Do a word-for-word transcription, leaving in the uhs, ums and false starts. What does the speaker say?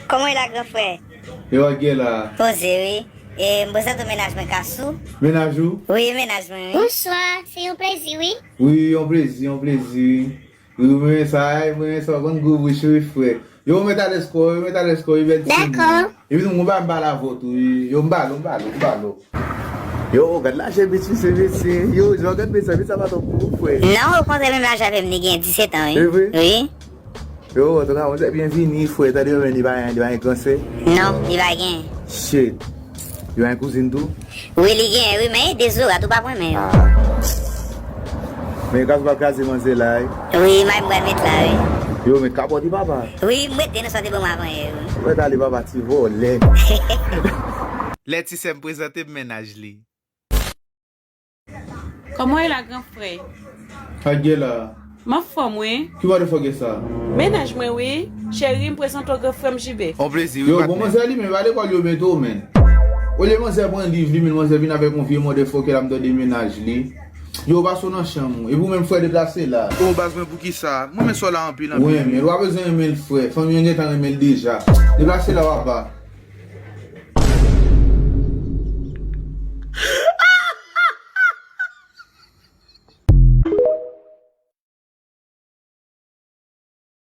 Kòman w ye la, gran frè? Yo, Angela. Poze, wi. E, m prezante w mennaj mwen, Kasou. Mennaj ou? Wi, mennaj mwen, wi. Bonswa, se yon plezi, wi. Wi, yon plezi, yon plezi. Wi, mwen renmen sa, ay, mwen renmen sa, w konn gwo bouch ou, wi, frè. Yo, mèt alèz kò, yo, mèt alèz kò, wi, bèl ti moun. Dakò. Epi tou, mwen ba, m ba la vòt, wi. Yo, m ba l, m ba l, m ba l. Yo, gad laje bit misye, mesye. Yo, jan w gad bit sa, bit sa pa twòp pou ou, frè. Non, okontrè, menm laj avè m, li gen disèt an, wi. E vre? Wi. Yo, antouka, manzè byenvini, frè. Tande yo, men li pa gen, li pa gen kansè? Non, li pa gen. Shit. Li pa gen kouzin tou? Wi, li gen, wi, men e dezora, tou pa pran men yo. Ah. Men Kasou pa kraze manzè la, wi. Wi, may mwen met la, wi. Yo, men kapòt li, papa. Wi, m rete nan sa w te ban m avan yè, wi. Ou mèt ale, papa, ti vòlè. Lè ti sè m prezante m mennaj li. Kòman w ye la, gran frè? Angela. M anfòm, wi. Ki motherfucker sa? Mennaj mwen, wi. Cheri, m prezante w gran frè m, Jibe. On plezi, wi, patnè. Yo, bon, manzè li menm, pa lekòl yo mete w, menn. Olye manzè pran liv li, menn, manzè vin avèk yon vye motherfucker la, m tande mennaj li. Yo, pase w nan chanm ou. Epi w menm, frè, deplase la. O, baz mwen, poukisa? Mwen renmen sa w la anpil, anpil. Wi, men w pa bezwen renmen l, frè. Fanmi an gentan renmen l deja. Deplase la, papa.